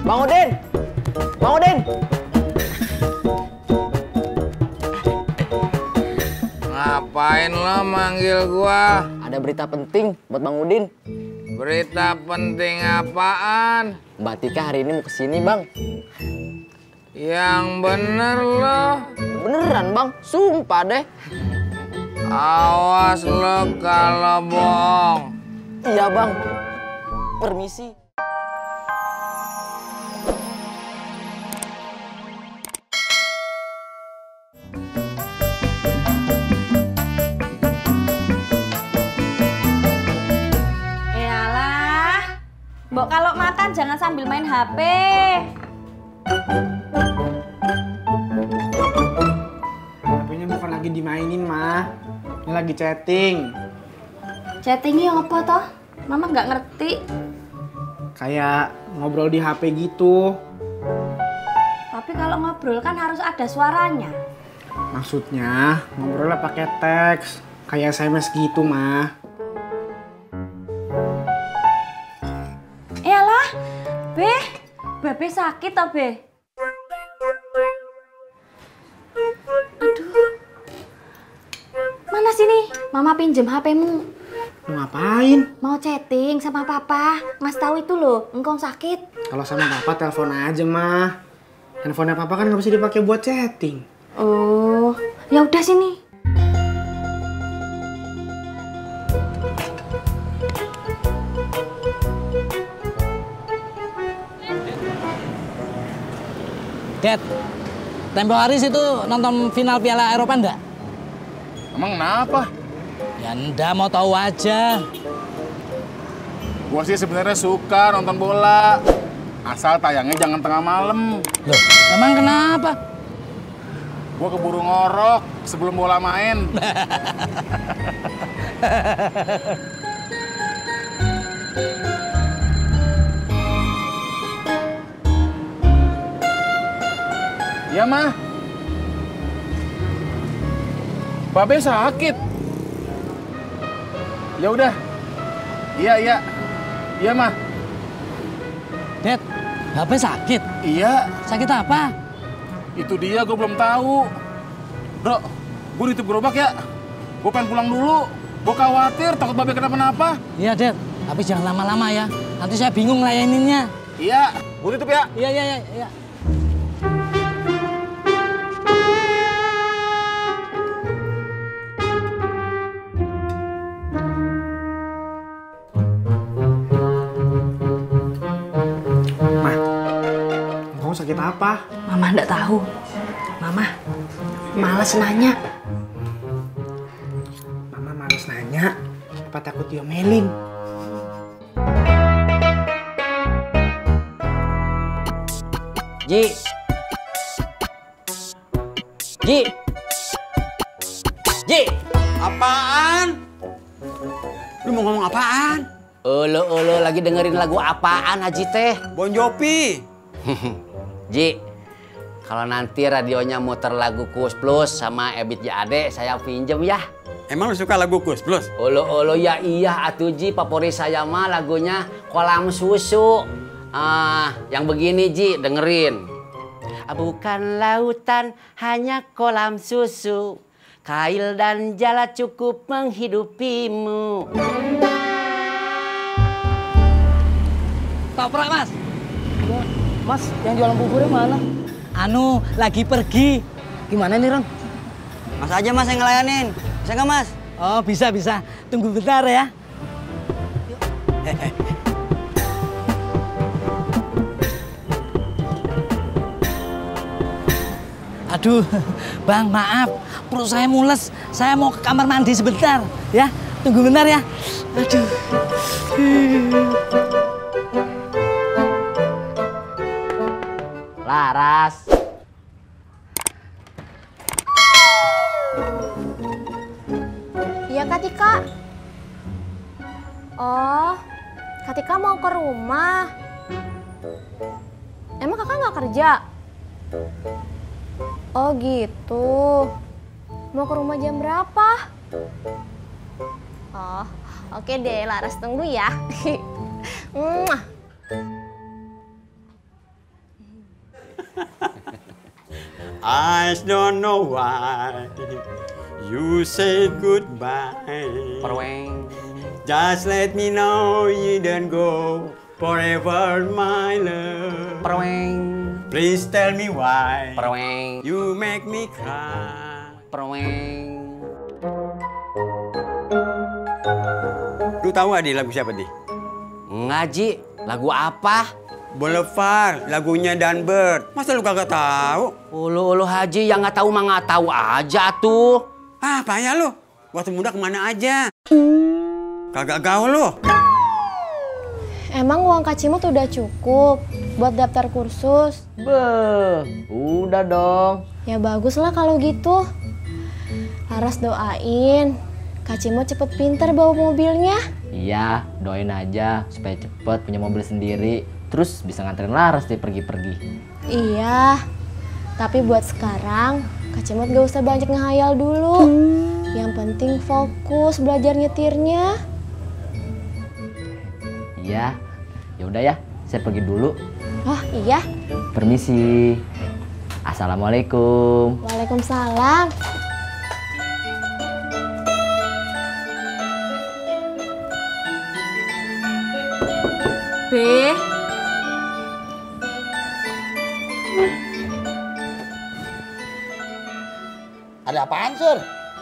Bang Udin! Bang Udin! Ngapain lo manggil gua? Ada berita penting buat Bang Udin. Berita penting apaan? Mbak Tika hari ini mau kesini, Bang. Yang bener lo. Beneran, Bang. Sumpah deh. Awas lo kalau bohong. Iya, Bang. Permisi. Mbok kalau makan jangan sambil main HP. HP-nya bukan lagi dimainin, mah. Ini lagi chatting. Chattingnya apa toh? Mama nggak ngerti. Kayak ngobrol di HP gitu. Tapi kalau ngobrol kan harus ada suaranya. Maksudnya ngobrolnya pakai teks, kayak SMS gitu, mah. Be sakit toh, Be? Aduh. Mana sini? Mama pinjem HP-mu. Mau ngapain? Mau chatting sama papa. Mas tahu itu loh, engkau sakit. Kalau sama papa telepon aja, mah. Handphonenya papa kan nggak bisa dipakai buat chatting. Oh, ya udah sini. Dad, tempo hari situ nonton final Piala Eropa enggak? Emang kenapa? Ya enggak, mau tahu aja. Gua sih sebenarnya suka nonton bola. Asal tayangnya jangan tengah malam. Loh, emang kenapa? Gua keburu ngorok sebelum bola main. Iya, Mah. Babe sakit. Ya udah. Iya. Iya, Mah. Dad, HP sakit? Iya. Sakit apa? Itu dia, gue belum tahu. Bro, gue nitip gerobak ya. Gue pengen pulang dulu. Gue khawatir takut Babe kenapa-napa. Iya, Dad. Tapi jangan lama-lama ya. Nanti saya bingung ngelayaninnya. Iya, gue titip ya. Iya. Sakit apa? Mama enggak tahu. Mama malas nanya. Mama malas nanya. Apa takut diomelin? Ji. Apaan? Lu mau ngomong apaan? Olo lagi dengerin lagu apaan, Haji teh? Bon Jovi. Ji, kalau nanti radionya muter lagu Kus Plus sama Ebit Jade, saya pinjem ya. Emang lu suka lagu Kus Plus? Olo ya iya atuh Ji, favorit saya mah lagunya Kolam Susu. Yang begini Ji, dengerin. Bukan lautan, hanya kolam susu. Kail dan jala cukup menghidupimu. Toprak, Mas. Mas, yang jualan buburnya mana? Anu, lagi pergi. Gimana nih, Ron? Mas aja Mas yang ngelayanin. Bisa nggak Mas? Oh, bisa. Tunggu bentar ya. Aduh, Bang, maaf. Perut saya mules. Saya mau ke kamar mandi sebentar. Ya, tunggu bentar ya. Aduh. Laras. Iya, Kak Tika. Oh, Kak Tika mau ke rumah. Emang kakak nggak kerja? Oh gitu. Mau ke rumah jam berapa? Oh, oke deh, Laras tunggu ya. I don't know why you said goodbye. Perweng. Just let me know you don't go forever, my love. Perweng. Please tell me why Perweng. you make me cry. Perweng. Lu tahu gak di lagu siapa di? Enggak, Ji. Lagu apa? Boulevard, lagunya Dan Bird. Masa lu kagak tahu? Ulu Haji, yang nggak tahu mah nggak tahu aja tuh. Ah, payah lu. Waktu muda kemana aja? Kagak gaul lu. Emang uang Kak Cimot udah cukup buat daftar kursus? Beuh, udah dong. Ya bagus lah kalau gitu. Laras doain Kak Cimot cepet pinter bawa mobilnya. Iya, doain aja supaya cepet punya mobil sendiri. Terus bisa nganterin Laras deh pergi-pergi. Iya, tapi buat sekarang Kak Cimot gak usah banyak ngehayal dulu. Yang penting fokus belajar nyetirnya. Iya, ya udah ya, saya pergi dulu. Oh iya, Permisi. Assalamualaikum. waalaikumsalam. Be, Ada apaan, Sur?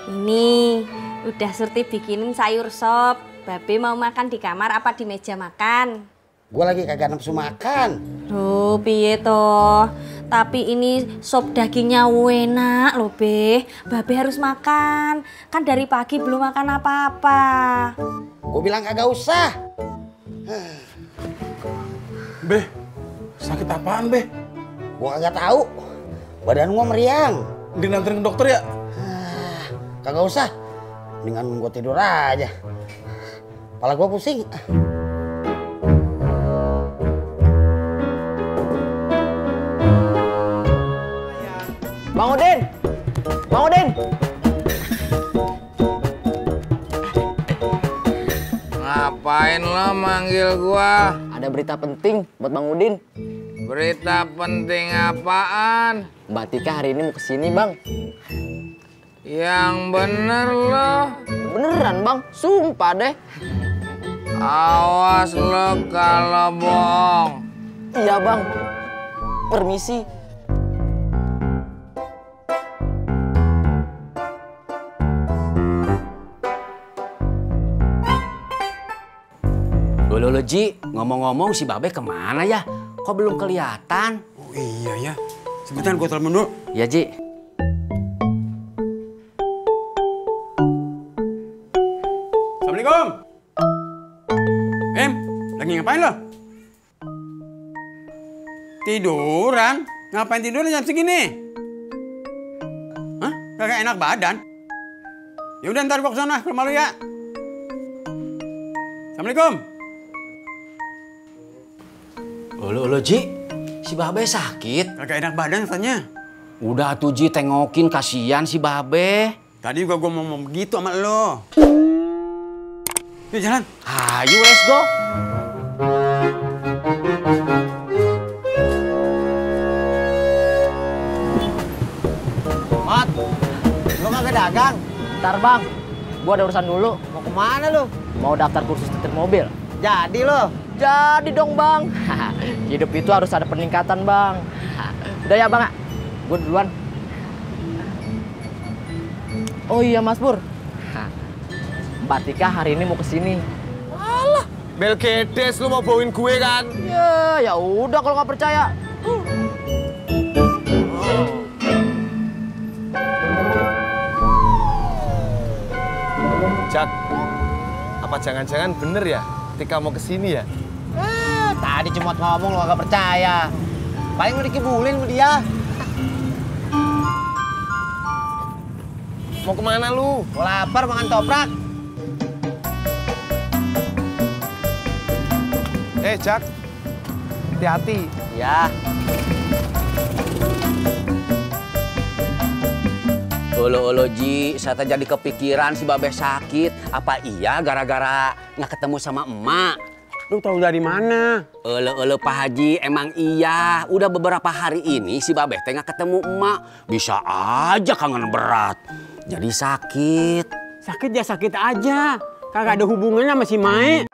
ini udah Surti bikinin sayur sop. Babe mau makan di kamar apa di meja makan? Gue lagi kagak nafsu makan. Loh, piye toh? Tapi ini sop dagingnya enak loh, Be. Babe harus makan. Kan dari pagi belum makan apa-apa. Gue bilang kagak usah. Beh, sakit apaan, Beh? Gue kagak tahu. Badan gue meriang. Dinanterin ke dokter ya? Kagak usah. Mendingan gue tidur aja. Kepala gue pusing. Bang Udin! Bang Udin! Ngapain lo manggil gua? Ada berita penting buat Bang Udin. Berita penting apaan? Mbak Tika hari ini mau kesini, Bang. Yang bener lo. Beneran, Bang. Sumpah deh. Awas lo kalau bohong. Iya, Bang. Permisi. Loh, Ji, ngomong-ngomong si Babe kemana ya? Kok belum kelihatan? Oh iya ya. Sebentar gue telepon dulu. Ya, Ji. Assalamualaikum. Lagi ngapain lo? Tiduran? Ngapain tiduran jam segini? Hah? Kagak enak badan? Ya udah ntar gua kesana ke rumah lu ya. Assalamualaikum. Loh, Ji. Si Babe sakit. Kagak enak badan katanya. Udah tuh, Ji, tengokin, kasihan si Babe. Tadi gua mau begitu sama lo. Yuk jalan. Ayo, let's go. Mat, lu kagak dagang? Ntar, Bang. Gua ada urusan dulu. Mau kemana lu? Mau daftar kursus nyetir mobil. Jadi lo. Jadi dong, Bang. Hidup itu harus ada peningkatan, Bang. Udah ya, Bang. Gue duluan. Oh iya, Mas Pur. Mbak Tika hari ini mau kesini. Bel gedes lu mau bawain gue kan? Ya udah kalau nggak percaya. Jak, apa jangan-jangan bener ya Tika mau kesini ya? Tadi cuma ngomong lo gak percaya. Paling lu dikibulin sama dia. Mau kemana lu? Gua lapar makan toprak. Jak, hati-hati. Ya. Olo Ji, saya jadi kepikiran si Babe sakit. Apa iya gara-gara nggak ketemu sama emak? Lu tahu dari mana? Ele Pak Haji, emang iya. Udah beberapa hari ini si Babeh teh nggak ketemu emak. Bisa aja kangen berat. Jadi sakit. Sakit ya sakit aja. Kagak ada hubungannya sama si Mae.